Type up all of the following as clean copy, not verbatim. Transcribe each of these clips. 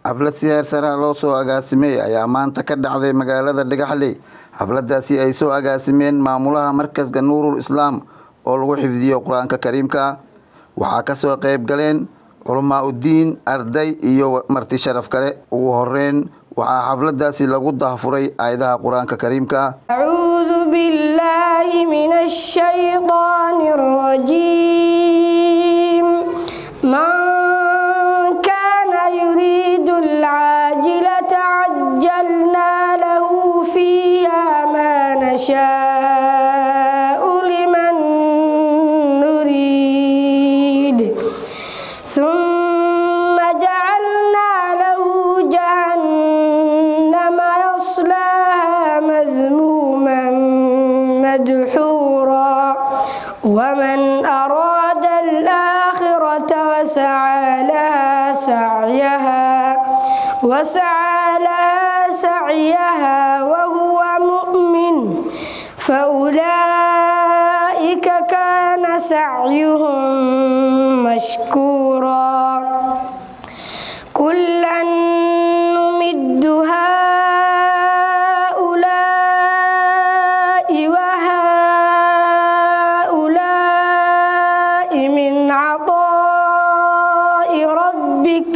Xaflad si heer sare ah loo soo agaasimay ayaa maanta ka dhacday magaalada Dhagaxley. Xafladaasi ay soo agaasimeen maamulaha markaska Nuurul Islaam oo lagu xifdiyo Qur-aanka Kariimka. Waxaa kasoo qayb galeen culamaa udiin, arday iyo marti sharaf kale. Ugu horeyn waxaa xafladaasi lagu daahfuray aayadaha Qur-aanka Kariimka. أعوذ بالله من الشيطان الرجيم. من كان يريد العاجلة عجلنا له فيها ما نشاء لمن نريد، ثم جعلنا له جهنم يصلاها مذموما مدحورا. ومن أراد الآخرة وسعى لها سعيها وهو مؤمن فأولئك كان سعيهم مشكورا. كلا نمد هؤلاء وهؤلاء من عطاء ربك،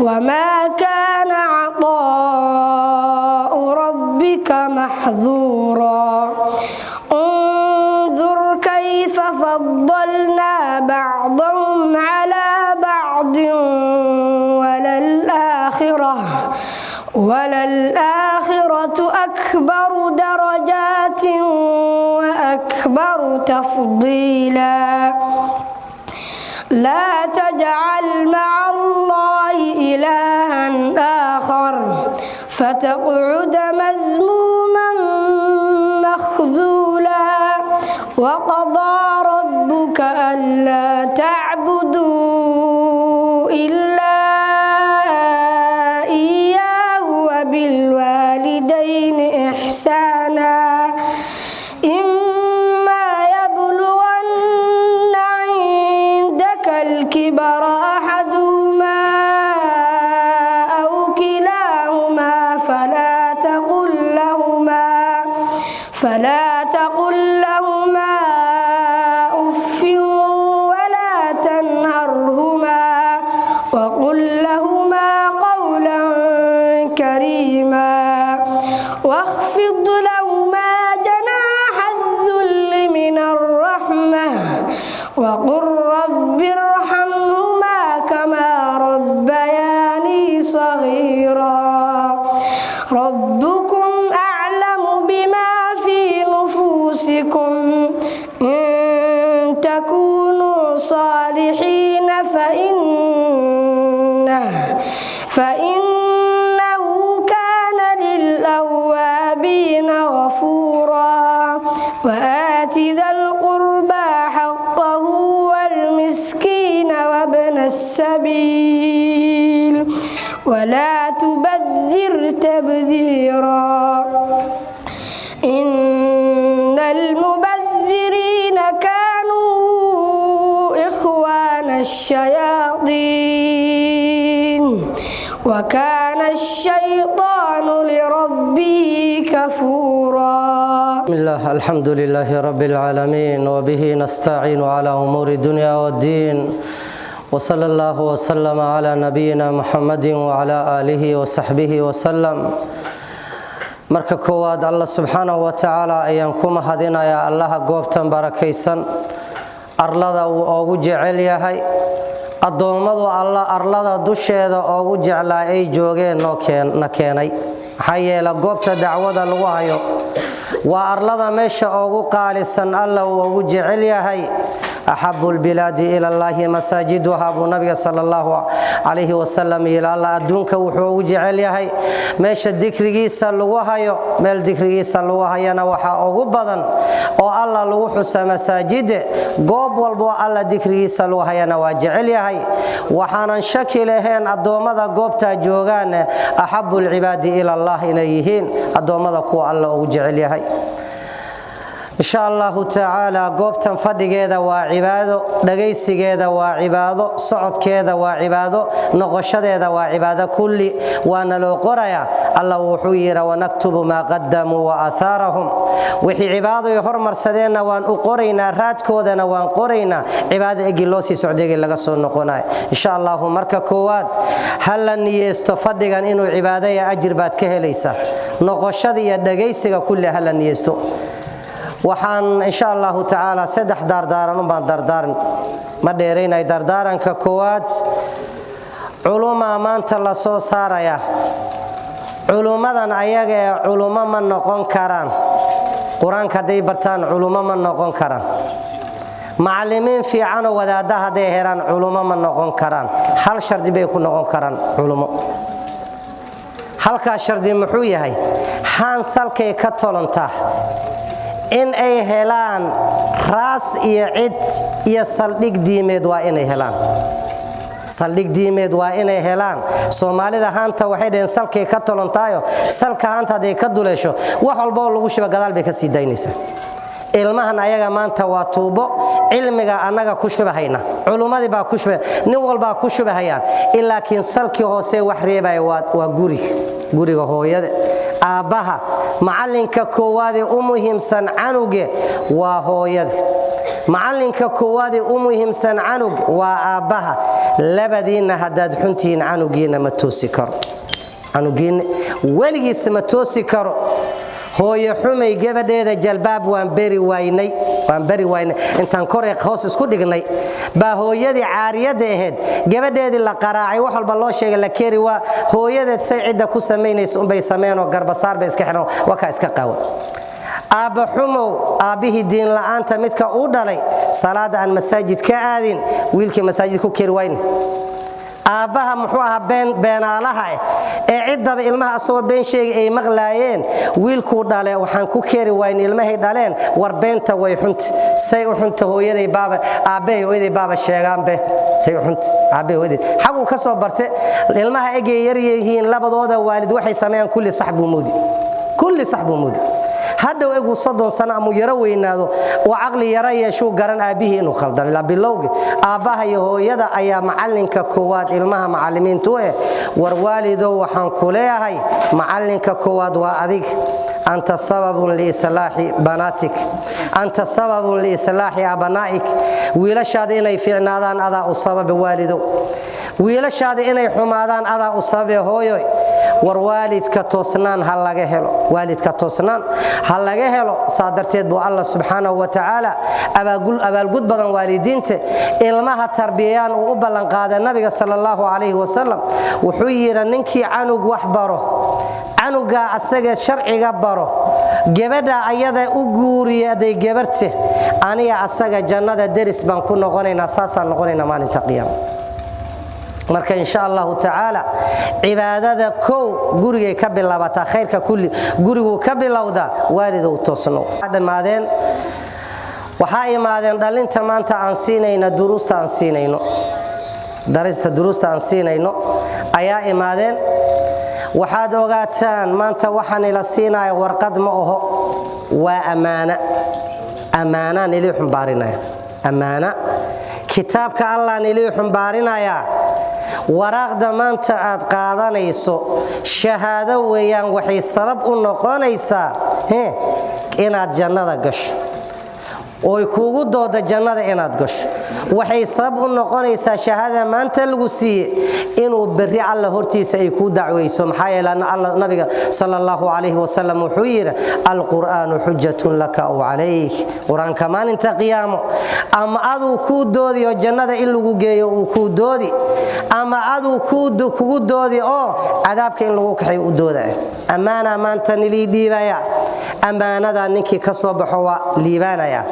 وما كان عطاء ربك محظورا. انظر كيف فضلنا بعضهم على بعض، وللآخرة أكبر درجات وأكبر تفضيلا. لا تجعل مع الله إلها آخر فتقعد مذموما مخذولا. وقضى ربك ألا تعبدوا إلا إياه وبالوالدين إحسانا، إما يبلغن عندك الكبر أحدهما أو كلاهما فلا تقل لهما أف ولا تنهرهما وقل لهما قولا كريما. واخفض لهما جناح الذل من الرحمة وقل رب ارحمهما كما ربياني صغيرا. ربكم أعلم بما في نفوسكم، إن تكونوا صالحين فإنه كان للأوابين غفورا. وآت ذا القربى حقه والمسكين وابن السبيل ولا تبذر تبذيرا، إن المبذرين كانوا إخوان الشياطين، وكان الشيطان لربه كفورا. بسم الله، الحمد لله رب العالمين، وبه نستعين على أمور الدنيا والدين، وصلى الله وسلم على نبينا محمد وعلى آله وصحبه وسلم. Marka koowaad, Allah subxaanahu wa tacaala ayaan ku mahadinayaa, Allaha goobtan barakaysan, arlada uu oogu jecel yahay addoommadu, Alla arlada dusheeda oogu jeclaa ay joogeen na keenay. Maxaa yeele, goobta dacwada lagu hayo waa arlada meesha ugu qaalisan, Alla uu ugu jecel yahay. أحب البلاد إلى الله مساجدها buu nabiga sala Allahu calayhi wasalam yiri. Alla adduunka wuxuu ugu jecel yahay meesha dikrigiisa lagu hayo. Meel dikrigiisa lagu hayana waxaa ugu badan oo Alla lagu xusa masaajide. Goob walbo Alla dikrigiisa lagu hayana waa jecel yahay. Waxaanan shaki lahayn addoommada goobtaa joogaan أحب العباد إلى الله inay yihiin addoommada kuwa Alla ugu jecel yahay. Insha Allahu tacaala, goobtan fadhigeeda waa cibaado, dhagaysigeeda waa cibaado, socodkeeda waa cibaado, noqoshadeeda waa cibaado. Kulli waana loo qorayaa. Alla wuxuu yidhi: "ونكتب ما قدموا وآثارهم". Wixii cibaado ay hormarsadeenna waan u qoraynaa, raadkoodana waan qoraynaa. Cibaado egi loo sii socdayga laga soo noqonayo, insha Allahu. Marka koowaad, ha la niyeysto fadhigan inuu cibaadaya, ajir baad ka helaysaa. Noqoshada iyo dhagaysiga kulli ha la niyeysto. Waxaan insha Allahu tacaala saddex dardaaran unbaan dardaaran, ma dheeraynay. Dardaaranka koowaad, culumaa maanta la soo saaraya. Culummadan ayaga ee culummo ma noqon karaan. Qur-aanka hadday bartaan, culummo ma noqon karaan. Macallimiin fiicanoo wadaadda hadday helaan, culummo ma noqon karaan. Hal shardi bay ku noqon karaan culummo. Halkaas shardi muxuu yahay? Haan salkay ka tolontaa in ay helaan raas iyo cid iyo saldhig diimeed. Waa inay helaan saldhig diimeed, waa inay helaan. Soomaalida haanta waxay dhaheen salkay ka tolontaayo. Salka haanta hadday ka duleesho, wax walba oo lagu shuba gadaal bay ka sii daynaysaa. Ilmahan ayaga maanta waa tuubo cilmiga annaga ku shubahayna, culummadii baa ku shuba, nin walbaa ku shubahayaan. Laakiin salkii hoose wax reebaya waa guriga, guriga hooyada, aabbaha. Macallinka koowaadee u muhiimsan canuge waa hooyada. Macallinka koowaadee u muhiimsan canug waa aabbaha. Labadiinna haddaad xuntihiin, canugiinna ma toosi karo, canugiinna weligiisa ma toosi karo. Hooyo xumay gabadheeda jalbaab waan beri waynay, waan beri waynay. Intaan kor hoos isku dhignay baa hooyadii caariyadda ahayd gabadheedii la qaraacay, wax walba loo sheegay, la keri waa hooyadeed. Say cidda ku samaynaysa unbay sameenoo garbasaar bay iska xidhan, waa kaa iska qaawan. Aabba xumow, aabbihii diin la'aanta midka uu dhalay, salaada aan masaajid ka aadin, wiilkii masaajid ku keri wayne. Aabbaha muxuu ahaa beenaalaha ah ee ciddaba ilmaha asagoo been sheegay ay maqlaayeen, wiilkuu dhale waxaan ku keri wayn ilmahay dhaleen. War beenta way xunta. Say u xunta? Hooyaday baaba, aabbahay hooyaday baaba sheegaanbe. Say u xunta? Aabbahay hooyaday xaguu ka soo barte. Ilmaha egay yar yihiin, labadooda waalid waxay sameeyaan kulli sax buu moodi, kulli sax buu moodi. Hadhow eguu 30 sano amuu yaro weynaado oo caqli yaro yeeshuu garan aabbihii inuu khaldan. Ilaa bilowgi aabbaha iyo hooyada ayaa macallinka koowaad ilmaha macallimiintu eh. War waalidow, waxaan ku leeyahay, macallinka koowaad waa adig. أنت سبب لإصلاح بناتك، أنت سبب لإصلاح أبنائك. Wiilashaada inay fiicnaadaan adaa u sababe, waalidow. Wiilashaada inay xumaadaan adaa u sababe, hooyoy. War waalidka toosnaan ha laga helo, waalidka toosnaan ha laga helo. Saa darteed buu Allah subxaanahu wa tacaala abaalgud badan waalidiinta ilmaha tarbiyayaan uu u ballanqaaday. Nabiga sala Allahu calayhi wasalam wuxuu yidhi: ninkii canug wax baro, canugaa asaga sharciga baro, gabadha ayada u guuriya, hadday gabarte, aniga asaga jannada deris baan ku noqonaynaa. Saasaan noqonaynaa maalinta qiyaama. Marka insha Allahu tacaala, cibaadada kow gurigay ka bilaabataa, khayrka kulli guriguu ka bilowdaa. Waalidow, toosno. Dhammaadeen, waxaa imaadeen dhalinta maanta aan siinayno duruusta, aan siinayno darista, duruusta aan siinayno ayaa imaadeen. Waxaad ogaataan, maanta waxaan ila siinaya warqad ma aho, waa ammaana. Ammaanaan ilii xumbaarinaya, ammaana kitaabka Allaan ilii xumbaarinayaa. Waraaqda maanta aad qaadanayso shahaado weeyaan. Waxay sabab u noqonaysaa inaad jannada gasho, oy kuugu dooda jannada inaad gasho. Waxay sabab u noqonaysaa shahaadada maanta lagu siiye inuu berri Alla hortiisa ay kuu dacweyso. Maxaa yeele, nabiga sala Allahu calayhi wasalam wuxuu yidhi: "القرآن حجة لك أو عليك". Qur-aanka maalinta qiyaamo ama aduu kuu doodi oo jannada in lagu geeyo uu kuu doodi, ama aduu kugu doodi oo cadaabka in lagu kaxay u doodaya. Ammaanaa maanta nilii dhiibaya. Ammaanadaa ninkii ka soo baxo waa liibaanaya.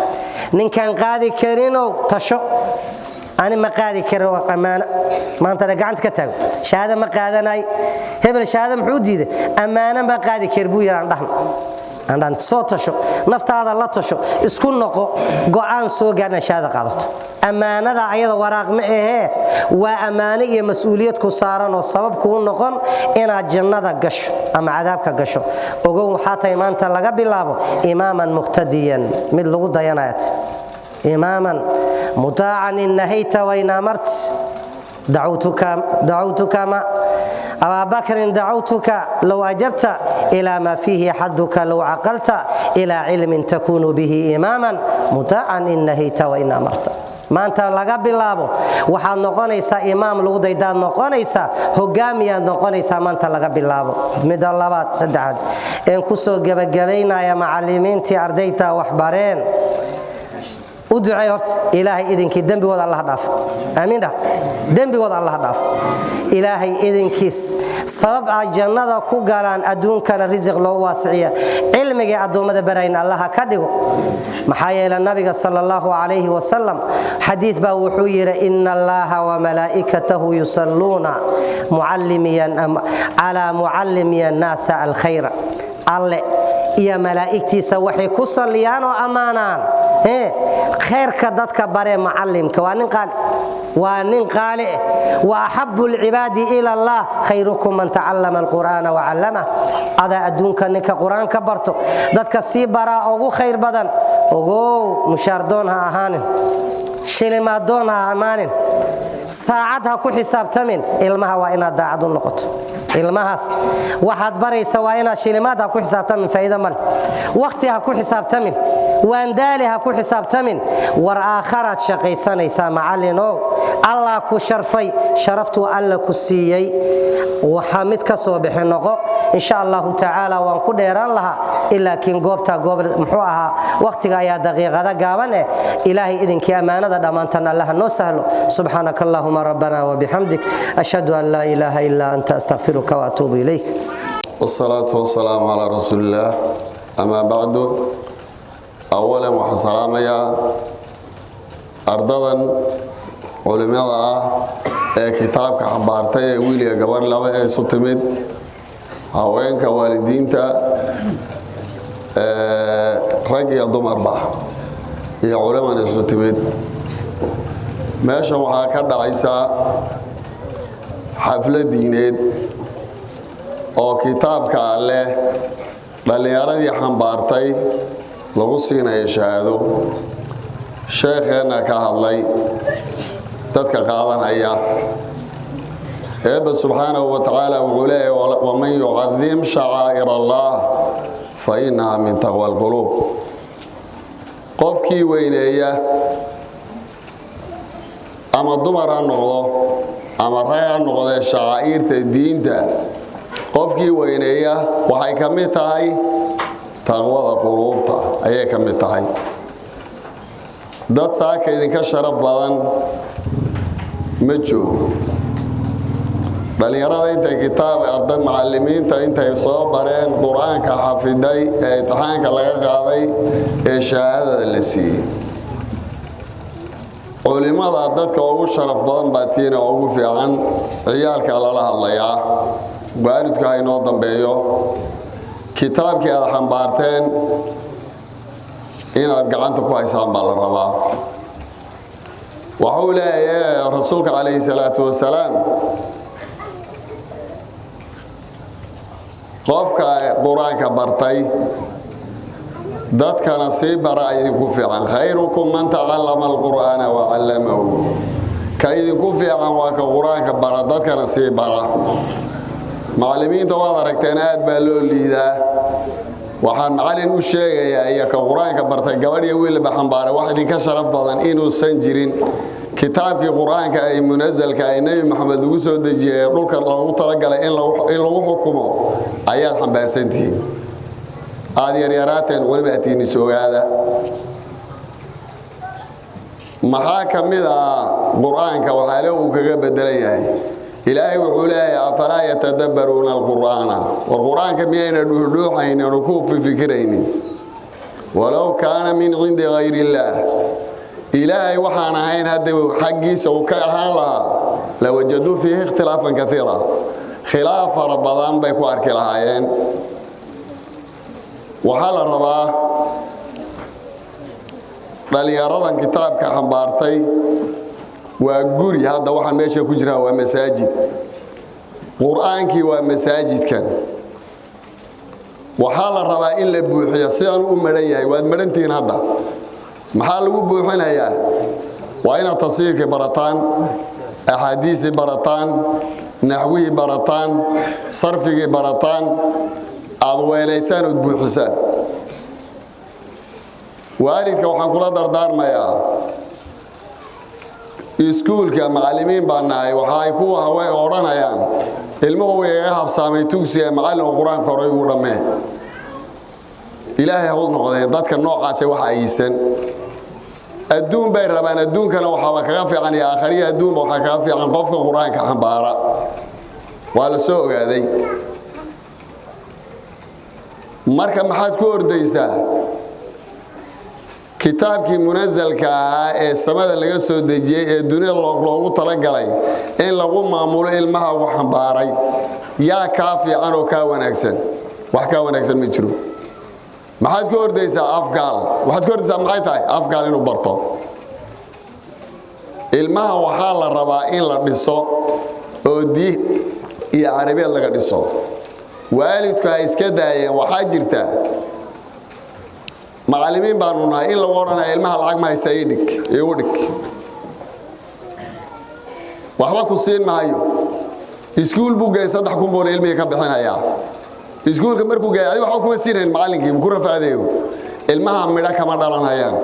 Ninkaan qaadi karinow, tasho. Ani ma qaadi karin, waa ammaano. Maantana gacanta ka taago, shahaada ma qaadanay. Hebel shahaada muxuu diiday? Ammaano ma qaadi kari buu yidhi. Aan dhahno, soo tasho, naftaada la tasho, isku noqo, go'aan soo gaarna, shahaada qaadato. Ammaanada ayada waraaq ma ahee, waa ammaano iyo mas-uuliyad ku saaran oo sabab kuu noqon inaad jannada gasho ama cadaabka gasho. Ogow, waxaa tahay maanta laga bilaabo imaaman muqtadiyan, mid lagu dayanayat, imaaman mutaacan in nahayta wain amart. Dacawtuka ma abaa bakrin, dacawtuka low ajabta ilaa ma fiihi xaduka, low caqalta ilaa cilmin takunu bihi imaaman mutaacan in nahayta wain amarta. Maanta laga bilaabo waxaad noqonaysaa imaam lagu daydaad noqonaysaa, hogaamiyaad noqonaysaa maanta laga bilaabo. Midda labaad, saddexaad een kusoo gebagabaynaya, macalimiintii ardayta waxbareen u duceey horta. Ilaahay idinkii dembigooda Allah dhaafo. Aamiin dhah. Dembigooda Allah dhaafo. Ilaahay idinkiis sabab ay jannada ku galaan, adduunkana risiq loo waasiciya, cilmigii addoommada barayn Allaha ka dhigo. Maxaa yeele, nabiga sala allahu calayhi wasalam xadiid baa wuxuu yidhi: "Ina Allaha wamalaa'ikatahu yusalluuna calaa mucallimi annaasa alkhayra." Alle iyo malaa'igtiisa waxay ku salliyaan oo ammaanaan khayrka dadka baree mucalimka. Waa nin qaali, waa nin qaali. Wa axabu alcibaadi ila Allah khayrukum man tacallama alqur'aana wacallamah. Adaa adduunka ninka qur-aanka barto, dadka sii baraa ugu khayr badan. Ogow, mushaardoon ha ahaanin, shilimaaddoon ha ahaanin, saacad ha ku xisaabtamin. Ilmaha waa inaad daacad u noqoto. Ilmahaas waxaad baraysa waa inaad shilimaad ha ku xisaabtamin, faa'iido male. Wakhti ha ku xisaabtamin, waandaali ha ku xisaabtamin. War aakharaad shaqaysanaysaa, macallinow. Allah ku sharfay, sharaftuu Alla ku siiyey waxaa mid ka soo bixi noqo, insha Allahu tacaala. Waan ku dheeraan lahaa, laakiin goobta goob muxuu ahaa, wakhtiga ayaa daqiiqada gaaban. Ilaahay idinkii ammaanada dhammaantan Allaha noo sahlo. Subxaanaka allahuma rabbana wabixamdik, ashhadu an laa ilaaha ilaa anta, astaqfiruka waatuubu ilayk. والصلاة والسلام على رسول الله، أما بعد، أولا waxaan salaamayaa ardadan culimada ah ee kitaabka xambaartay ee wiiliga gabadh laba ee isu timid, haweenka, waalidiinta, rag iyo dumarba, iyo culiman isu timid. Meeshan waxaa ka dhacaysa xaflad diineed oo kitaabka Alleh dhallinyaradii xambaartay lagu siinayo shahaado. Sheekheenna ka hadlay dadka qaadanaya. Eebba subxaanahu wa tacaala wuxuu leeyahay: "Waman yucadim shacaa'ir Allah fa innaha min taqwa alquluub." Qofkii weyneeya, ama dumar ha noqdo ama rag ha noqdee, shacaa'iirta diinta qofkii weyneeya, waxay ka mid tahay taqwada quluubta ayay ka mid tahay. Dad saaka idinka sharaf badan ma joogo. Dhallinyarada intay kitaab, arday, macalimiinta intay soo bareen qur-aanka xafiday ee imtixaanka laga qaaday ee shahaadada la siiyey, culimada dadka ugu sharaf badan baa tiina ugu fiican. Ciyaalka lala hadlayaa, waalidku ha inoo dambeeyo. Kitaabkii aad xambaarteen inaad gacanta ku haysaan baa la rabaa. Waxuu leeyahay rasuulka calayhi salaatu wasalaam: qofka qur-aanka bartay, dadkana sii bara idinku fiican. "Khayrukum man tacallama alqur'aana wa callamahu." Ka idinku fiican waa ka qur-aanka bara, dadkana sii bara. Macallimiinta waad aragteen, aad baa loo liidaa. Waxaan macallin u sheegayaa iyo ka qur-aanka bartay, gabadh iyo wiilba xambaaray, wax idinka sharaf badan inuusan jirin. Kitaabkii qur-aanka ay munasalka ay Nebi Maxamed lagu soo dejiyey ee dhulka loogu talagalay in lagu xukumo ayaad xambaarsantihiin. Aad yaryaraateen, culimaatiinni soogaada. Maxaa ka mid ah qur-aanka waxaale uu kaga bedelan yahay? Ilaahay wuxuu leeyahay: "Afalaa yatadabbaruuna alqur'aana?" War qur-aanka miyayna dhuuxdhuuxaynin oo ku fikiraynin? "Walow kaana min cindi gayri illaah," Ilaahay waxaan ahayn hadda xaggiisa uu ka ahaan lahaa, "lawajaduu fiihi ikhtilaafan kaiira," khilaaf fara badan bay ku arki lahaayeen. Waxaa la rabaa Dhallinyaradan kitaabka xambaartay waa guri. Hadda waxaan meesha ku jiraa waa masaajid. Qur-aankii waa masaajidkan. Waxaa la rabaa in la buuxiyo. Sidaan u maran yahay waad marantihiin. Hadda maxaa lagu buuxinayaa? Waa inaad tafsiirkii barataan, axaadiisii barataan, naxwihii barataan, sarfigii barataan, aad weelaysaan ood buuxisaan. Waalidka waxaan kula dardaarmayaa, iskuulka macallimiin baa nahay, waxa ay kuwa hawee odhanayaan ilmuhu igaga habsaamay tugsiga, macallin oo qur-aanka hore ugu dhammee. Ilaahay ha u noqdeen dadka noocaase. Wax aysan adduun bay rabaan, adduunkana waxaaba kaga fiican iyo aakhariya adduunba waxaa kaga fiican qofka qur-aanka xambaara. Waa la soo ogaaday. Marka maxaad ku ordaysaa? Kitaabkii munasalka ahaa ee samada laga soo dejiyey ee dunida loogu talagalay in lagu maamulo ilmaha ugu xambaaray, yaa kaa fiican oo kaa wanaagsan? Wax kaa wanaagsan ma jiro. Maxaad ku ordaysaa? Afgaal waxaad ku ordaysaa maxay tahay? Afgaal inuu barto ilmaha waxaa la rabaa in la dhiso oo diin iyo carabiyaed laga dhiso. Waalidku ha iska daayeen. Waxaa jirta, macallimiin baanu nahay, in lagu odhanaya ilmaha lacag ma haysta, ii dhig, iigu dhig, waxba ku siin maayo. Iskuul buu geeyay, 3000 buuna ilmihii ka bixinayaa. Iskuulka markuu geeyay, adiga waxba kuma siinayn, macallinkii ku rafaadeeyo, ilmaha midho kama dhalanayaan.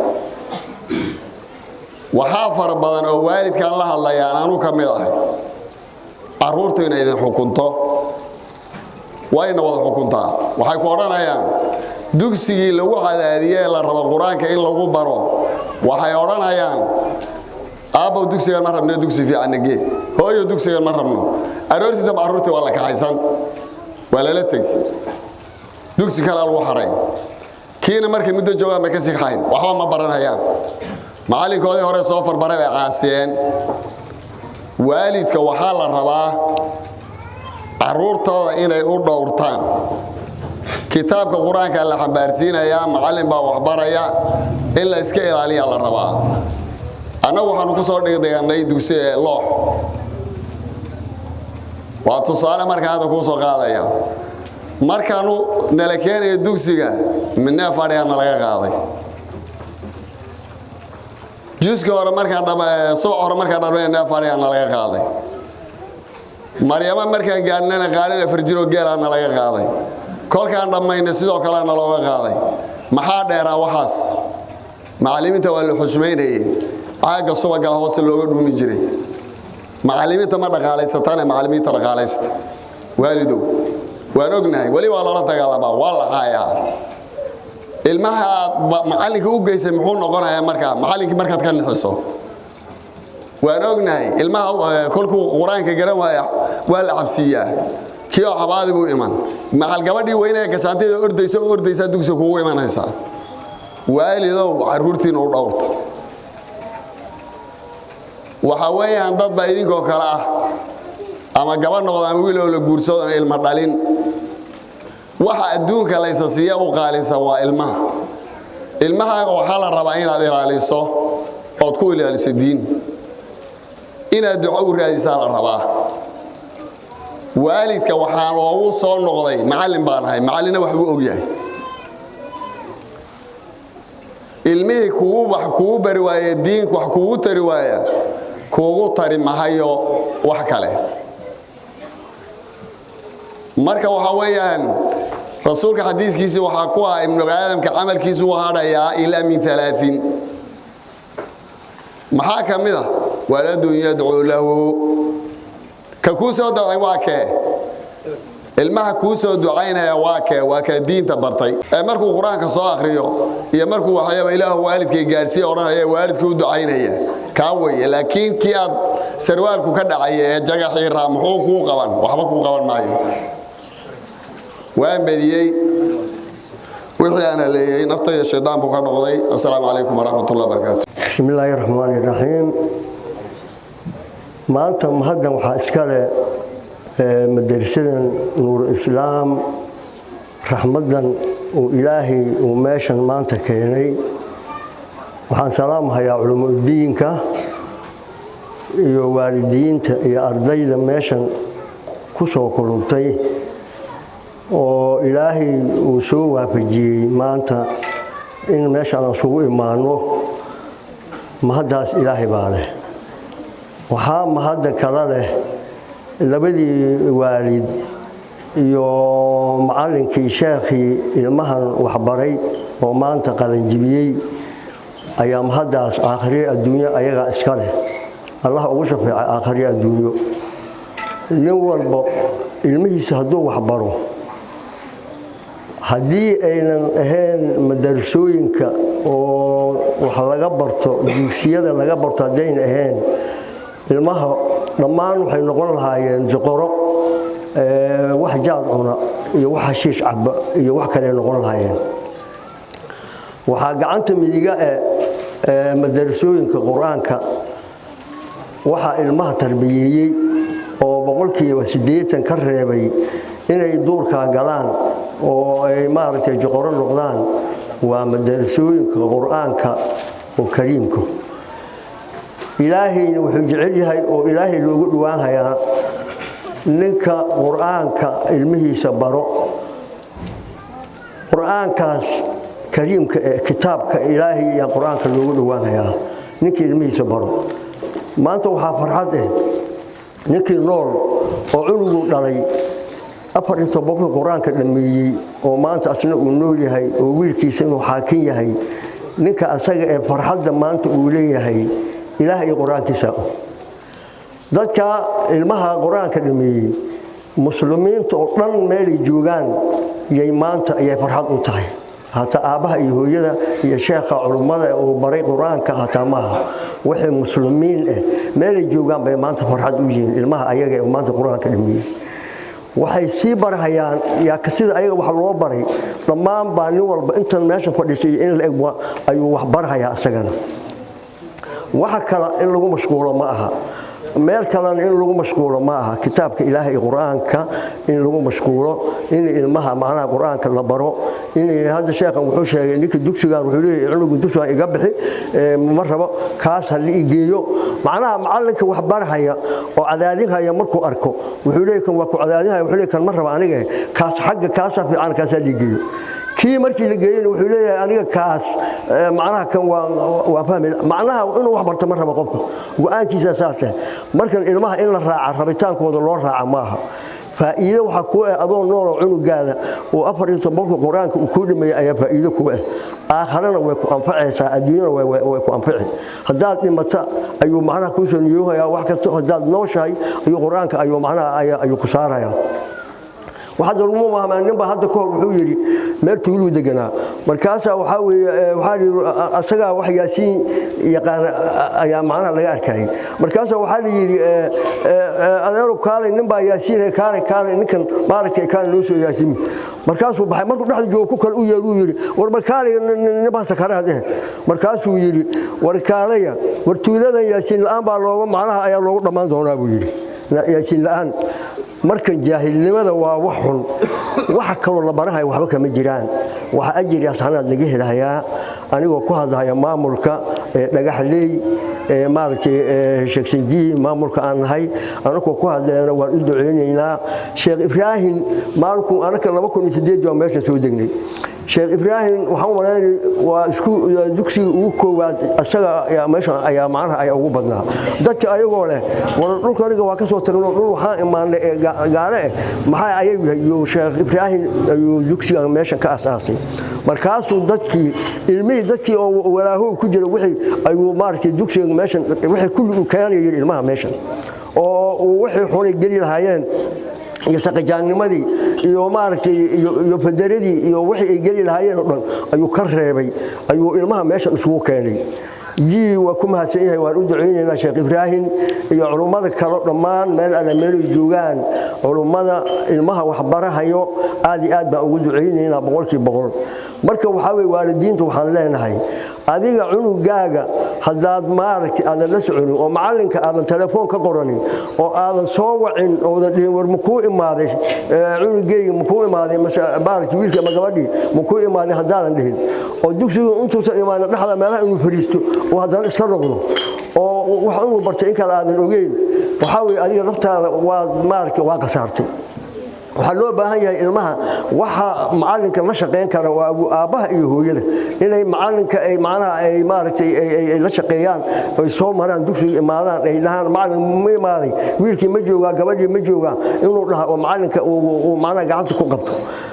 Waxaa fara badan oo waalidkaan la hadlayaan, anuu ka mid ahay, carruurtu inay idin xukunto. Wayna wada xukuntaa. Waxay ku odhanayaan dugsigii lagu cadaadiyey ee la rabo qur-aanka in lagu baro, waxay odhanayaan: "Aabbow, dugsigan ma rabno, dugsi fiicanna gee. Hooyo, dugsigan ma rabno." Aroortii dambe carruurtii waa la kaxaysan, waa lala tegi, dugsi kalea lagu xarayn. Kiina markay muddo joogaan bay ka sii kaxayn. Waxba ma baranayaan. Macallinkoodii hore soo farbaray bay caasiyeen. Waalidka waxaa la rabaa carruurtooda inay u dhowrtaan. Kitaabka qur-aanka la xambaarsiinayaa, macallin baa waxbaraya, in la iska ilaaliyaa la rabaa. Annagu waxaanu ku soo dhigdhigannay dugsi loox. Waa tusaale markaa hadda kuu soo qaadaya. Markaanu nala keenayo dugsiga, midnee fadhigaa nalaga qaaday. Juska hore markaan, subax hore markaan dhamay, neef fadhigaa nalaga qaaday. Maryamo markaan gaadhnana, qaalin 4 jiroo geelaa nalaga qaaday. Kolkaan dhammayna, sidoo kale nalooga qaaday. Maxaa dheeraa waxaas? Macallimiinta waa la xusmaynayey, caagga subagaa hoose looga dhuumi jiray. Macallimiinta ma dhaqaalaysataan? Macallimiinta dhaqaalaysta, waalidow. Waan ognahay, weli waa lala dagaalamaa, waa la caayaa. Ilmaha aad macallinka u geysay muxuu noqonayaa markaa macallinkii markaad ka nixiso? Waan ognahay, ilmaha kolkuu qur-aanka garan waaya waa la cabsiiyaa. Kii oo cabaadi buu iman. Macal gabadhii weynee gashaantida ordaysa oo ordaysaa dugsiga kugu imanaysaa. Waalidow, carruurtiina u dhowrta. Waxa weeyaan dad baa idinkoo kale ah, ama gabadh noqdo ama wiil oo la guursado, ilma dhalin. Waxa adduunka laysa siiya u qaalinsan waa ilmaha. Ilmahaaga waxaa la rabaa inaad ilaaliso, ood ku ilaaliso diin, inaad duco u raadisaa la rabaa. Waalidka waxaa loogu soo noqday, macallin baan ahay, macallinna waxbuu ogyahay. Ilmihii kugu wax kugu bari waaya, diinku wax kugu tari waaya, kuugu tari mahayo wax kale. Marka waxaa weeyaan, rasuulka xadiiskiisii waxaa ku ah, ibnu aadamka camalkiisu u hadhayaa ilaa min alaain. Maxaa ka mid a? Waladun yadcuu lahu. Ka kuu soo ducayn waa kee? Ilmaha kuu soo ducaynaya waa kee? Waa kaa diinta bartay ee markuu qur-aanka soo akhriyo iyo markuu waxyaaba "Ilaahu waalidkay gaadhsiiya" odhanaya, waalidkii u ducaynaya, kaa weye. Laakiin kii aad sarwaalku ka dhacaya ee jagaxiiraa muxuu kuu qaban? Waxba kuu qaban maayo. Waan bediyey wixii aan haleeyey, naftayda shaydaan buu ka noqday. Assalaamu calaykum waraxmat ullah barakaatu. Bismi illaahi raxmaani raxiim. Maanta mahaddan waxaa iskale madarasadan Nuur Islaam, raxmaddan uu Ilaahay uu meeshan maanta keenay. Waxaan salaamhayaa culumudiinka iyo waalidiinta iyo ardayda meeshan ku soo kulantay oo Ilaahay uu soo waafajiyey maanta in meeshan aan isugu imaano. Mahaddaas Ilaahay baa leh. Waxaa mahadda kala leh labadii waalid iyo macallinkii, sheekhii ilmahan waxbaray oo maanta qalanjibiyey ayaa mahaddaas aakhriye adduunyo ayagaa iska leh. Allah ugu shafeeca aakhriye adduunyo. Nin walba ilmihiisa hadduu waxbaro, haddii aynan ahayn madarasooyinka oo wax laga barto, dugsiyada laga barto haddayna ahayn, ilmaha dhammaan waxay noqon lahaayeen joqoro, wax jaad cuna iyo wax hashiish caba iyo wax kale noqon lahaayeen. Waxaa gacanta midiga ee madarasooyinka Qur-aanka waxaa ilmaha tarbiyeeyey oo 80% ka reebay inay duurkaa galaan oo ay maaragtay joqoro noqdaan waa madarasooyinka Qur-aanka oo kariimka. Ilaahayna wuxuu jecel yahay oo Ilaahay loogu dhowaan hayaa ninka Qur-aanka ilmihiisa baro. Qur-aankaas kariimka ee kitaabka Ilaahay ayaa Qur-aanka loogu dhowaan hayaa ninka ilmihiisa baro. Maanta waxaa farxad eh ninkii nool oo cunugu dhalay 14-ka Qur-aanka dhammeeyey oo maanta asna uu nool yahay oo wiilkiisa inuu xaakin yahay. Ninka asaga ee farxadda maanta uu leeyahay, Ilaah iyo Qur-aankiisa. Dadka ilmaha Qur-aanka dhameeyey, muslimiinta oo dhan meelay joogaan yay maanta ayay farxad u tahay. Hataa aabbaha iyo hooyada iyo sheekha culummada uu baray Qur-aanka hataa maaha, waxay muslimiin ah meelay joogaan bay maanta farxad u yihiin. Ilmaha ayaga ee maanta Qur-aanka dhameeyey waxay sii barhayaan yaa sida ayaga wax loo baray. Dhammaan baa nin walba intan meesha fadhiisay in la eg ayuu wax barhayaa isagana. Waxa kale in lagu mashquulo ma aha, meel kalena in lagu mashquulo ma aha. Kitaabka Ilaahay iyo Qur-aanka in lagu mashquulo, in ilmaha macnaha Qur-aanka la baro. In hadda sheekhan wuxuu sheegay ninka dugsigan, wuxuu leeyahay cunugu dugsigan iga bixi, ma rabo kaas, ha la ii geeyo. Macnaha macallinka wax barhaya oo cadaadinhaya markuu arko, wuxuu leeyahay kan waa ku cadaadinhaya, wuxuu leeyahay kan ma rabo aniga, kaas xagga kaasaa fiican, kaasaa la ii geeyo. Kii markii la geeyeyna wuxuu leeyahay aniga kaas, macnaha kan waa fahmi, macnaha inuu wax barto ma rabo qofka, go'aankiisa saase. Markan ilmaha in la raaca, rabitaankooda loo raaca maaha. Faa'iido waxaa kuu ah adoo nooloo cunugaada oo 14-ka Qur-aanka uu kuu dhameeyey ayaa faa'iido kuu ah. Aakharana way ku anfacaysaa, adduunyana way ku anfici. Haddaad dhimata ayuu macnaha kuu soo niyoohayaa wax kasta, haddaad nooshahay ayuu Qur-aanka ayuu macnaha ayuu ku saarayaa. Waxaad lagu mahmaa nin baa hadda ka hor wuxuu yidhi meel tuuluu deganaa. Markaasaa waxaa weeye waxaa yidhi asagaa wax Yaasiin yaqaan ayaa macnaha laga arkayay. Markaasaa waxaa la yidhi, "Adeeru kaalay, nin baa Yaasiin, kaalay, kaalay, ninkan maaragtay kaalay noo soo yaasiimi." Markaasuu baxay. Markuu dhexda joogo ku kale u yeeruu yidhi, "War mar kaalay, nin baa sakaraad eh." Markaasuu yidhi, "War kaalaya, war tuuladan Yaasiin la'aan baa looga macnaha ayaa loogu dhammaan doonaa," buu yidhi, "Yaasiin la'aan." Markan jaahilnimada waa wax xun. Waxa kaloo la barahayo waxba kama jiraan. Waxa ajir iyo asxanaad laga helayaa. Anigoo ku hadlahaya maamulka ee Dhagaxley ee maaragtay Sheekh maamulka aan nahay, anagoo ku hadlayna, waan u duceynaynaa Sheekh Ibraahim. Maalinku anaka 2008 waa meesha soo degnay. Sheekh Ibraahim waxaan u malaynay waa isku dugsiga ugu koowaad asaga ayaa meesha ayaa macnaha ayaa ugu badnaa dadka ayagoo leh, "War dhulka aniga waa ka soo tagno, dhul waxaan imaanay gaale eh, maxaa ayagu yahay?" Iyo Sheekh Ibraahim ayuu dugsiga meeshan ka asaasay. Markaasuu dadkii ilmihii, dadkii oo walaahow ku jira wixii ayuu maaragtay dugsiga meeshan wixii kulli uu keenayo yidhi ilmaha meeshan oo uu wixii xunay geli lahaayeen iyo saqajaannimadii iyo maaragtay iyo fadaradii iyo wixii ay geli lahaayeen oo dhan ayuu ka reebay, ayuu ilmaha meeshan isugu keenay. Ji waa ku mahadsan yahay, waan u ducaynaynaa Sheekh Ibraahim iyo culummada kale dhammaan meel alle meelay joogaan. Culummada ilmaha waxbarahayo aad iyo aad baan ugu ducaynaynaa 100%. Marka waxaa weye, waalidiinta waxaan leenahay, adiga cunugaaga haddaad maaragtay aadan la soconin oo macallinka aadan telefoon ka qoranin oo aadan soo wacin oodan dhihin, "War, makuu imaaday cunugeyga? Makuu imaaday mase maaragtay wiilka ama gabadhii makuu imaaday?" haddaadan dhihin oo dugsigu intuusan imaanin dhexda meelaha inuu fariisto oo haddana iska noqdo oo wax inuu bartay in kale aadan ogeyn, waxaa weye adiga naftaada waa maaragtay waa khasaartay. Waxaa loo baahan yahay ilmaha waxa macalinka la shaqayn kara waa aabbaha iyo hooyada, inay macalinka ay macnaha ay maaragtay ay la shaqeeyaan, ay soo maraan dugsiga, imaadaan, ay dhahaan, "Macalin ma imaaday? Wiilkii ma joogaa? Gabadhii ma joogaa?" inuu dhaha oo macalinka uu macnaha gacanta ku qabto.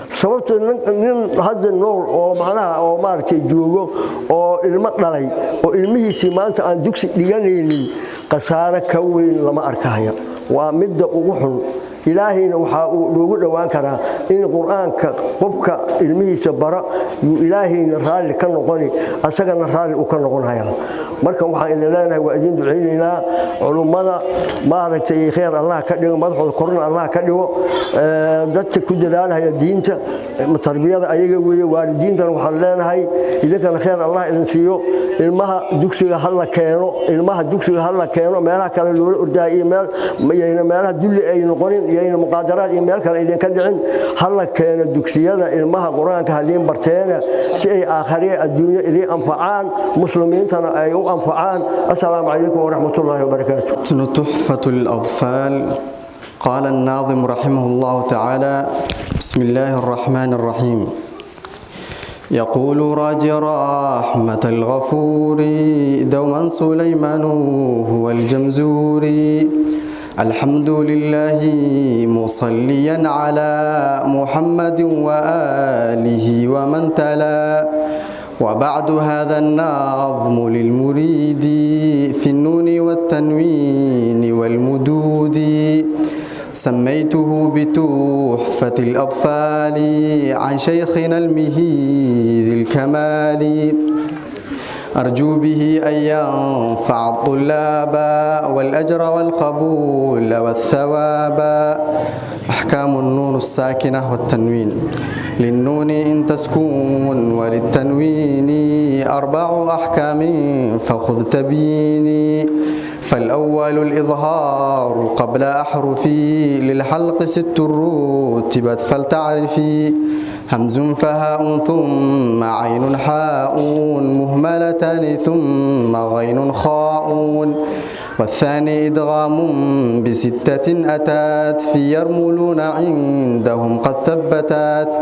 Sababta nin hadda nool oo macnaha oo maaragtay joogo oo ilmo dhalay oo ilmihiisii maanta aan dugsi dhiganaynin, khasaare ka weyn lama arkahaya. Waa midda ugu xun. Ilaahayna waxaa uu loogu dhowaan karaa in Qur-aanka qofka ilmihiisa bara yuu Ilaahayna raalli ka noqoni, asagana raalli uu ka noqonaya. Marka waxaan idin leenahay, waa idin ducaynaynaa. Culummada maaragtay khayr Allah ka dhigo, madaxooda korna Allah ka dhigo. Dadka ku dadaalhaya diinta tarbiyada ayaga weeye. Waalidiintana waxaan leenahay, idinkana khayr Allah idin siiyo. Ilmaha dugsiga ha la keeno, ilmaha dugsiga ha la keeno. Meelaha kale loola ordahay iyo meel yayna meelaha dulli ay noqonin, yayna muqaadaraad iyo meel kale idinka dhicin. Ha la keeno dugsiyada ilmaha, Qur-aanka hadiin barteena, si ay aakhariya adduunyo idiin anfacaan, muslimiintana ay u anfacaan. Assalaamu calaykum waraxmatullaahi wabarakaatu. تحفة الأطفال. قال الناظم رحمه الله تعالى: بسم الله الرحمن الرحيم. يقول راجي رحمة الغفور دوما سليمان هو الجمزوري: الحمد لله مصليا على محمد وآله ومن تلا. وبعد، هذا النظم للمريد في النون والتنوين والمدود، سميته بتحفة الأطفال عن شيخنا المهيذ الكمال، أرجو به أن ينفع الطلاب والأجر والقبول والثواب. أحكام النون الساكنة والتنوين: للنون إن تسكون وللتنوين أربع أحكام فخذ تبييني. فالأول الإظهار قبل أحرفي، للحلق ست رتبت فلتعرفي: همز فهاء ثم عين حاء مهملتان ثم غين خاء. والثاني إدغام بستة أتات في يرملون عندهم قد ثبتت،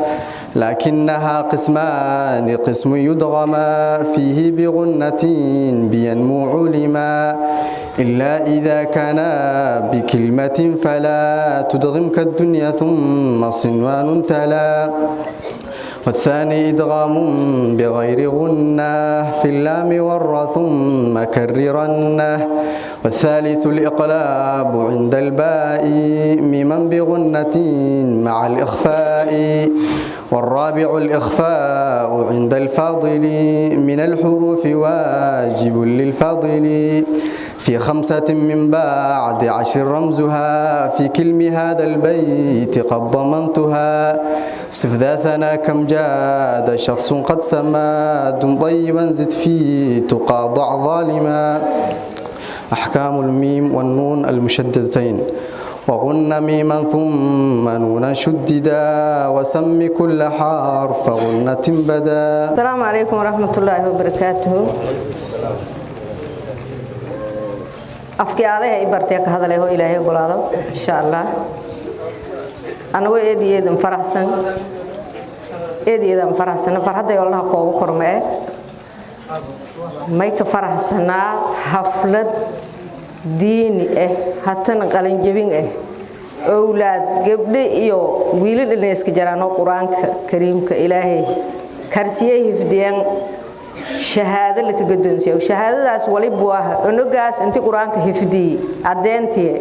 لكنها قسمان: قسم يدغما فيه بغنة بينمو علما، إلا إذا كان بكلمة فلا تدغم كالدنيا ثم صنوان تلا. والثاني إدغام بغير غنة في اللام والر ثم كررنه. والثالث الإقلاب عند الباء ميما بغنة مع الإخفاء. والرابع الإخفاء عند الفاضل من الحروف واجب للفاضل، في خمسة من بعد 10 رمزها في كلم هذا البيت قد ضمنتها. صف ذا ثنا كم جاد شخص قد سما، دم طيبا زد في تقى ضع ظالما. أحكام الميم والنون المشددتين: وغن ميما ثم نونا شددا، وسم كل حرف غنة بدا. السلام عليكم ورحمة الله وبركاته. Afkii aadaha i bartay ka hadalay oo Ilaahay ogolaado, insha Allah. Anagoo eed iyo eedan faraxsan, eed iyo eedan faraxsan, farxadda allaha koobo kormee. May ka faraxsanaa xaflad diini ah, hatana qalinjabin ah, owlaad gabdho iyo wiilal dhalin iska jaraanoo Qur-aanka kariimka Ilaahay karsiyey hifdiyeen, shahaado laka gadoonsiiyo. Shahaadadaas waliba waa onogaas intii Qur-aanka hifdiyey caddeyntii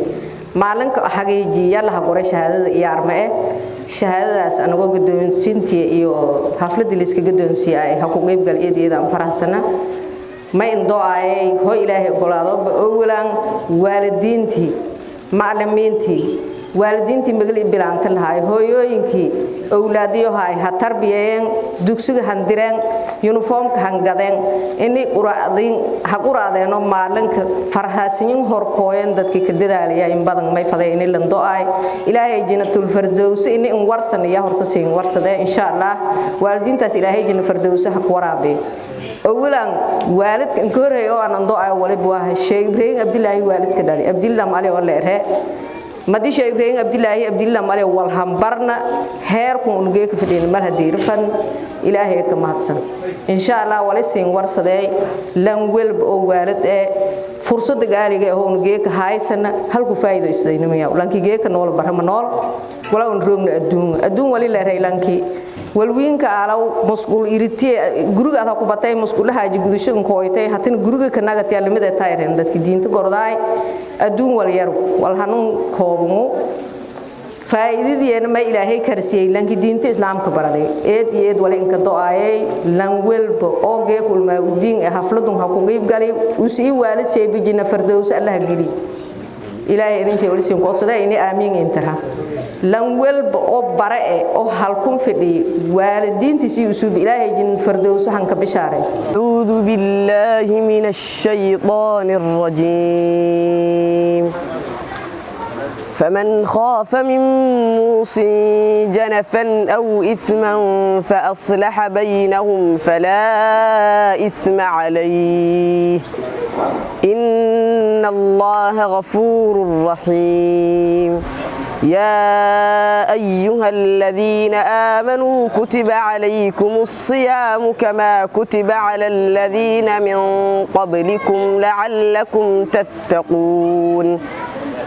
maalinka xaqiijiya laha qoray shahaadada iyo arme eh. Shahaadadaas anagoo gadoonsiintii iyo xafladii la iska gadoonsiiyay ha ku qeybgal, iyada aan faraxsana. Ma indo'ayay hoo Ilaahay ogolaado owalaan waalidiintii, macallimiintii, waalidiintii magali bilaanta lahaay, hooyooyinkii owlaadiyohaay ha tarbiyeen, dugsiga handireen, yuniformka hangadeen, ini quraacdin ha quraacdeeno, maalinka farhaasiyin horkooyen dadkii ka dadaalaya in badan may faday ini lando'ay Ilaahay jannatul firdaws ini in warsan iyo horta siin warsadee, insha Allah. Waalidiintaas Ilaahay janna firdaws ha ku waraabiyo. Awalan waalidka in ka horreeya oo aan ando'ay waliba waa Sheekh Ibraahim Abdilaahi, waalidka dhali Abdillah Mali oo leere madisha Ibraahim Abdilaahi Abdillah Mali walhambarna heerku unugee ka fadhiin mar haddii rifan Ilaahay ka mahadsan, insha Allah. Wali siin warsadee lan welb oo waalid ee fursada gaaliga oo unugee ka haysana halku faa'iidaystay lankii geeka nool barama nool wala un roogna adduun adduun wali leeray lankii walwiinka alaw masquul iritiye guriga aad ku batay masquulaha gudasho kooytay hatin guriga kanaga tiyaalimada taayren dadki diinta gordaay adduun wal yar wal hanuun koobumu faa'iidadeena ma Ilaahay karsiyay lanki diinta Islaamka baraday eed iyo eed. Wali inka do'ayay lan welba oo geek ulmaa udiin ee hafladun ha ku qeyb galay usii waalid sheebijina fardows Allah geli. Ilaahay idin sheey wali siin qoodsaday ini aamiin intara lan welba oo bare eh oo halkun fadhiyay waalidiintiisii usuub Ilaahay jin fardows han ka bishaaray. أعوذ بالله من الشيطان الرجيم. فمن خاف من موص جنفا أو إثما فأصلح بينهم فلا إثم عليه، إن الله غفور رحيم. يا أيها الذين آمنوا كتب عليكم الصيام كما كتب على الذين من قبلكم لعلكم تتقون.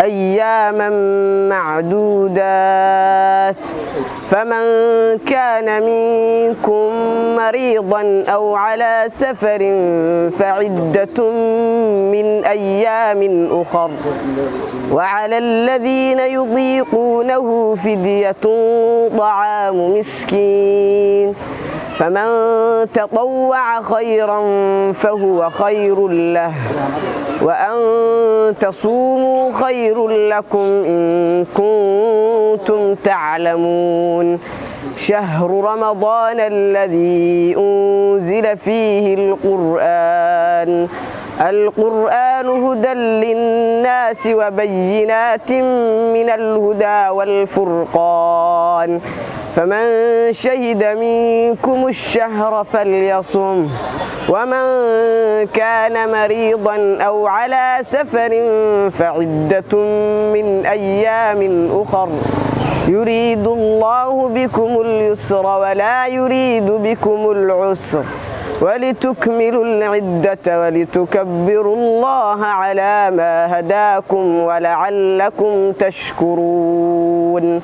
أياما معدودات، فمن كان منكم مريضا أو على سفر فعدة من أيام أخر، وعلى الذين يطيقونه فدية طعام مسكين، فمن تطوع خيرا فهو خير له، وأن تصوموا خير لكم إن كنتم تعلمون. شهر رمضان الذي أنزل فيه القرآن، القرآن هدى للناس وبينات من الهدى والفرقان، فمن شهد منكم الشهر فليصم، ومن كان مريضا أو على سفر فعدة من أيام أخر، يريد الله بكم اليسر ولا يريد بكم العسر، ولتكملوا العدة ولتكبروا الله على ما هداكم ولعلكم تشكرون.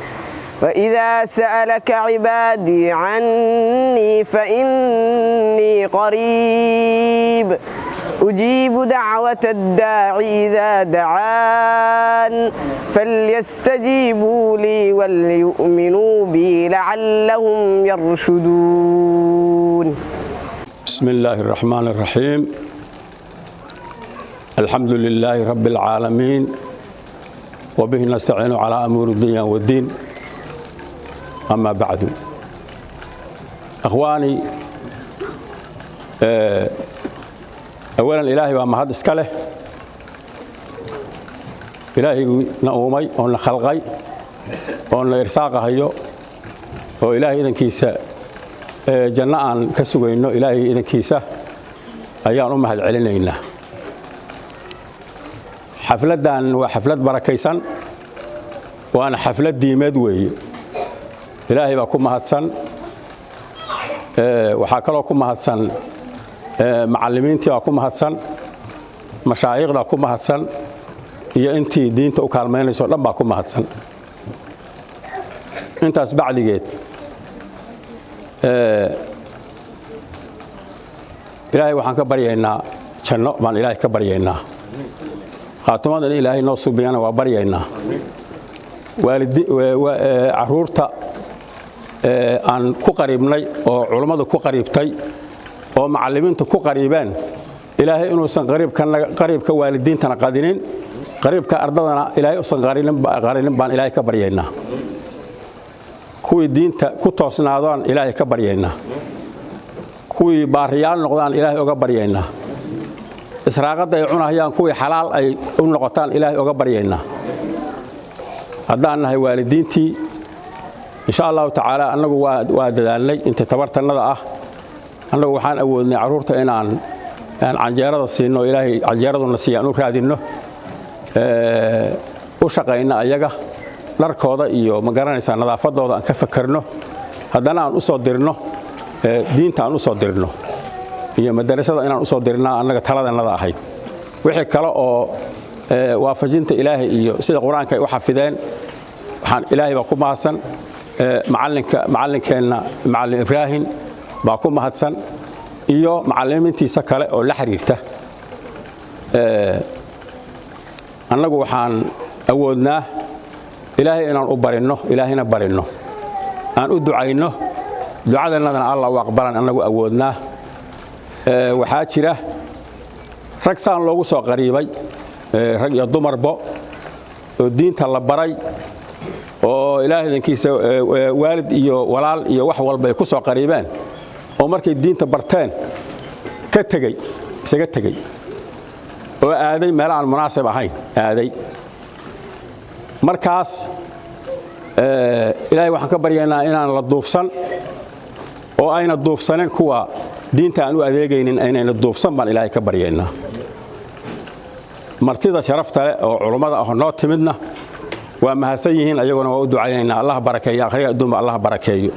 وإذا سألك عبادي عني فإني قريب، أجيب دعوة الداعي إذا دعان، فليستجيبوا لي وليؤمنوا بي لعلهم يرشدون. بسم الله الرحمن الرحيم. الحمد لله رب العالمين، وبه نستعين على أمور الدنيا والدين. أما بعد، أخواني، أولا إلهي baa mahad iska leh, Ilaahay na uumay oo na khalqay oo na irsaaqahayo oo Ilaahay idankiisa janno aan ka sugayno, Ilaahay idankiisa ayaan u mahad celinaynaa. Xafladdan waa xaflad barakaysan, waana xaflad diimeed weeye. Ilaahay baa ku mahadsan. Waxaa kaloo ku mahadsan macallimiintii baa ku mahadsan, mashaayikhdaa ku mahadsan, iyo intii diinta u kaalmaynayso dhan baa ku mahadsan. Intaas bacdigeed, Ilaahay waxaan ka baryaynaa janno baan Ilaahay ka baryaynaa, khaatumada in Ilaahay noo subiyana waa baryaynaa. Caruurta aan ku qariibnay oo culummadu ku qariibtay oo macallimiintu ku qariibeen. Ilaahay inuusan qariibka waalidiintana qadinin, qariibka ardadana Ilaahay usan qarinin baan Ilaahay ka baryaynaa. Kuwii diinta ku toosnaadaan Ilaahay ka baryaynaa, kuwii baariyaal noqdaan Ilaahay oga baryaynaa, israaqadda ay cunahayaan kuwii xalaal ay u noqotaan Ilaahay oga baryaynaa. Haddaan nahay waalidiintii, insha Allahu tacaala annagu waa dadaalnay inta tabartannada ah. Annagu waxaan awoodnay carruurta inaan canjeerada siinno, Ilaahay canjeeraduna siiya aan u raadinno, u shaqayno ayaga dharkooda iyo ma garanaysaa nadaafadooda aan ka fakarno, haddana aan u soo dirno diinta, aan u soo dirno iyo madarasada inaan u soo dirnaa annaga taladannada ahayd. Wixii kale oo waafajinta Ilaahay iyo sida Qur-aanka ay u xafideen, waxaan Ilaahay baa ku mahadsan, macalinka, macallinkeenna Macallin Ibraahim baa ku mahadsan iyo macallimiintiisa kale oo la xiriirta. Annagu waxaan awoodnaa Ilaahay inaan u barinno, Ilaahayna barinno, aan u ducayno, ducadannadana Allah u aqbalan annagu awoodnaa. Waxaa jira rag saan loogu soo qariibay, rag iyo dumarbo, oo diinta la baray oo Ilaahay idankiisa waalid iyo walaal iyo wax walba ay ku soo qariibeen, oo markay diinta barteen ka tegey, isaga tegey oo aaday meel aan munaasib ahayn aaday. Markaas Ilaahay waxaan ka baryaynaa inaan la duufsan oo ayna duufsanin kuwa diinta aan u adeegaynin, aynayna duufsan baan Ilaahay ka baryaynaa. Martida sharafta leh oo culummada ah noo timidna waa mahadsan yihiin, ayaguna waa u ducaynaynaa. Allah barakeeyo, akhriga adduunba Allah barakeeyo.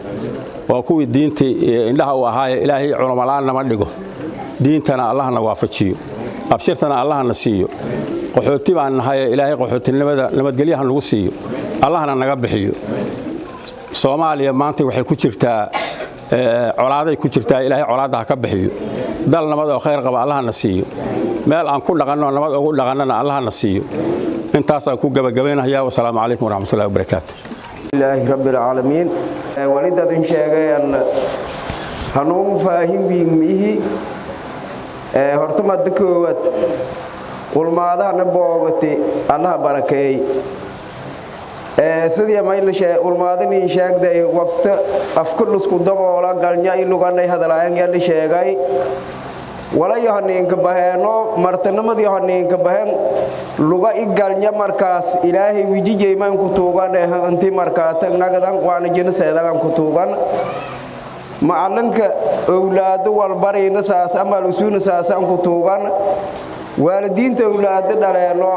Waa kuwii diintii indhaha u ahaaye. Ilaahay culamo la'aan nama dhigo, diintana Allahna waafajiyo, abshirtana Allahna siiyo. Qaxooti baan nahay, Ilaahay qaxootinimada nabadgelyaha nagu siiyo, Allahna naga bixiyo. Soomaaliya maanta waxay ku jirtaa colaaday ku jirtaa, Ilaahay colaadda ha ka bixiyo. Dal nabad oo khayr qaba Allahna siiyo, meel aan ku dhaqanno nabad ugu dhaqannana Allahna siiyo. Intaasaan ku gabagabaynayaa. Wasalaamu calaykum waraxmatullahi wabarakaatu. Ilaahi rabbil caalamiin walidadin sheegayaan hanuun faahin wiigmiihi. Horta madda koowaad ulmaadahana boogati Allaha barakeey. Sidii maylashe ulmaadanii sheegday, waqta afka lusku daboola galnya i luganay hadalaayan yali sheegay. Walayo haniinka baheeno martanimadii haniinka baheen luga i galnya. Markaas Ilaahay wijijeyman ku tuugan inti markaata nagadan waana jinaseedagan ku tuugan. Macalinka owlaado walbarayna saas amal usuuna saasaan ku tuugan. Waalidiinta owlaado dhaleeno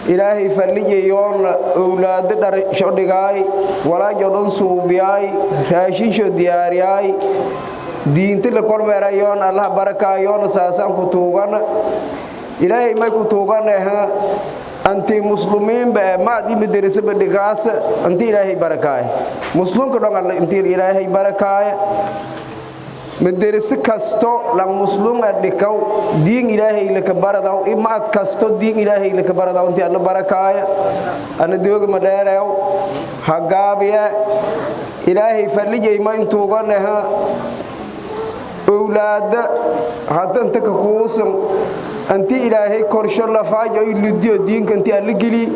Ilaahay falliyayoona owlaado dharshodhigaay, walaajo dhan suubiyaay, raashinsho diyaariyaay, diinta la kormeerayoon Allah barakaayoona saasaan ku tuugan. Ilaahay may ku tuuganeha anti muslimiinba maad imiderisaba dhigaas anti Ilaahay barakaay, muslimka dhan inti Ilaahay barakaay. Maderisi kasto lang muslim dhikaw diin Ilaahay laka baradaw, imaad kasto diin Ilaahay laka baradaw inti Alla barakaaya. Ana dooga ma dheereew hagaabiya. Ilaahay fallijay ma intuuganaha owlaada haddanta ka kuusan anti Ilaahay korsho lafaajo ay ludiyo diinka inti Alla geli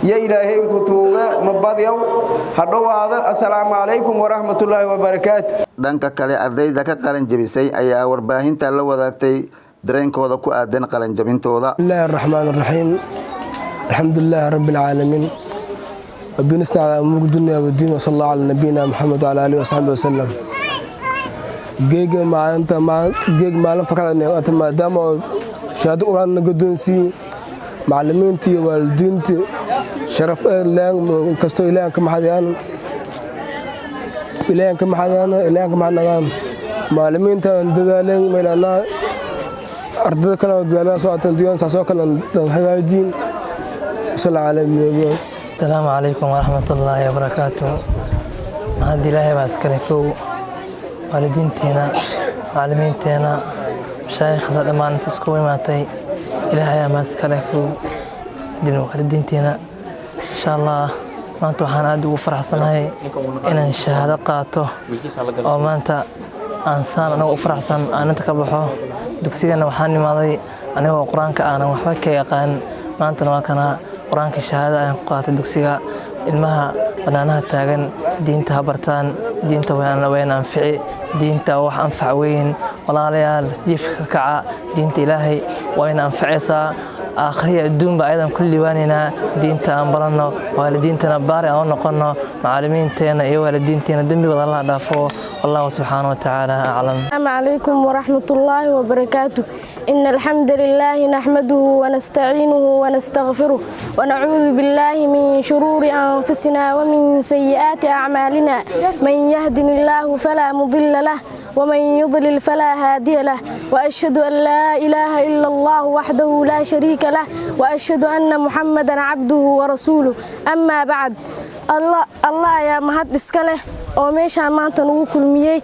ya Ilaahay inku tuuga mabadyaw hadhowaada. Assalaamu calaykum waraxmatullaahi wabarakaatu. Dhanka kale, ardayda ka qalin jabisay ayaa warbaahinta la wadaagtay dareenkooda ku aadan qalin jabintooda. Bismillahi araxmaan araxiim, alxamdu lilaahi rabbi alcaalamiin, وبنستعين على أمور الدنيا والدين، وصلى الله على نبينا محمد وعلى آله وصحبه وسلم. Geega maalinta geeg maalin fakada maadaama oo shahaado Quraan guddoonsiiyey macallimiinta iyo waalidiinta sharaf leen kastoo Ilaahan ka maxadiyaan, Ilaahan ka maxadiyaan, Ilaahan ka maxadnagaan. Macallimiinta dadaaleen meelana ardada kale dadaalaan soo atantiyan saasoo kale hagaajiin. Asalaamu calaykum waraxmatullaahi wabarakaatu. Mahad Ilaahay baa iskale kow, waalidiinteena, macallimiinteena, mashaayikhda dhammaan inta iskugu imaatay, Ilaahay ayaa mahad iskale kow, kadibna waalidiinteena. Insha Allah maanta waxaan aad ugu faraxsanahay inaan shahaado qaato oo maanta aan saan anagu u faraxsan aan inta ka baxo. Dugsigana waxaan imaaday anigoo Qur-aanka aanan waxba ka yaqaan. Maantana waa kana Qur-aanka shahaada ayaan ku qaatay dugsiga. Ilmaha banaanaha taagan, diinta ha bartaan. Diinta wayna anfici. Diinta wax anfac weyn. Walaalayaal, jiifka ka kaca. Diinta Ilaahay wayna anfacaysaa, aakhriya adduunba ayadan ku liibaanaynaa. Diinta aan baranno, waalidiintana baari aan u noqonno. Macallimiinteena iyo waalidiinteena dembigooda Allah dhaafo. Wallahu subxaana wa tacaala aclam. السلام عليكم ورحمة الله وبركاته. إن الحمد لله نحمده ونستعينه ونستغفره ونعوذ بالله من شرور أنفسنا ومن سيئات أعمالنا. من يهدن الله فلا مضل له ومن يضلل فلا هادي له، وأشهد أن لا إله إلا الله وحده لا شريك له، وأشهد أن محمدا عبده ورسوله. أما بعد، الله الله ayaa mahad iska leh oo meeshaan maanta nagu kulmiyey.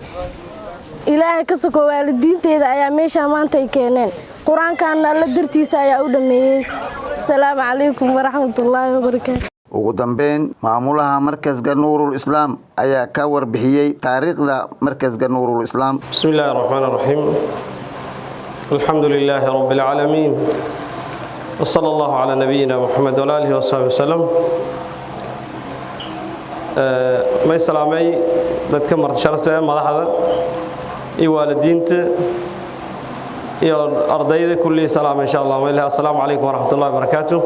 Ilaahay ka soko, waalidiinteeda ayaa meeshaan maanta ay keeneen. Qur-aankaana Alla dartiisa ayaa u dhammeeyey. Asalaamu calaykum waraxmatullaahi wabarakaatu. Ugu dambeyn, maamulaha Markaska Nuurul Islaam ayaa ka warbixiyey taariikhda Markaska Nuurul Islaam. بسم الله الرحمن الرحيم. الحمد لله رب العالمين، وصلى الله على نبينا محمد وعلى آله وصحبه وسلم. May salaamay dadka marti sharafta ee madaxda iyo waalidiinta iyo ardayda kullii salaam insha Allah. Walahi, assalaamu calaykum waraxmatullahi wabarakaatuh.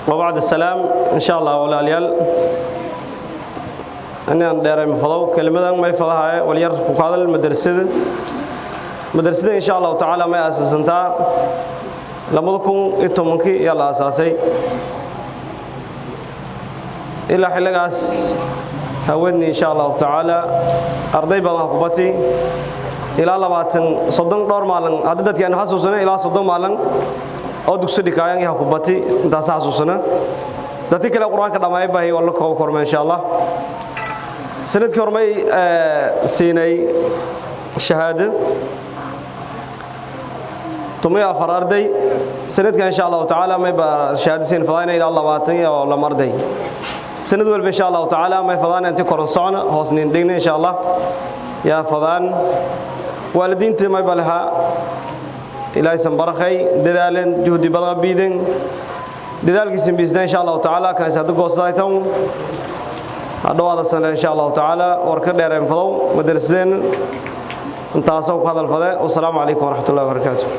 وبعد السلام، إن شاء الله walaalyaal, inaan dheeray mafadow kelimadan may fadahay walyar ku hadal madrasada. Madrasada insha Allahu tacaala may aasaasantaa 2010-kii ayaa la aasaasay. Ilaa xilligaas haweenni insha Allahu tacaala arday badan ku bati, ilaa 20, 30 dhowr maalin. Hadda dadka aan xasuusana ilaa 30 maalin oo dugsi dhikaayan yaha ku bati. Intaas xasuusana dadkii kale Qur-aanka dhammaay baahi waa la koob korma insha Allah. Sanadkii hormay siinay shahaado 14 arday. Sanadkan insha Allahu tacaala may ba shahaado siin fadayna ilaa 22 arday. Sanad walba insha Allahu tacaala may fadaan intii koran socona, hoos nin dhigna insha Allah yaa fadaan. Waalidiintii may balaha Ilaahay san barakay, dadaaleen, juhdi badan biiden, dadaalkiisan biisna insha Allahu tacaala kan isaad goosdaytan hadhawaada sane insha Allahu tacaala. Warka dheereen fadow madrasadeen intaasoo ku hadal fade. Wasalaamu calaykum waraxmatullahi wabarakaatu.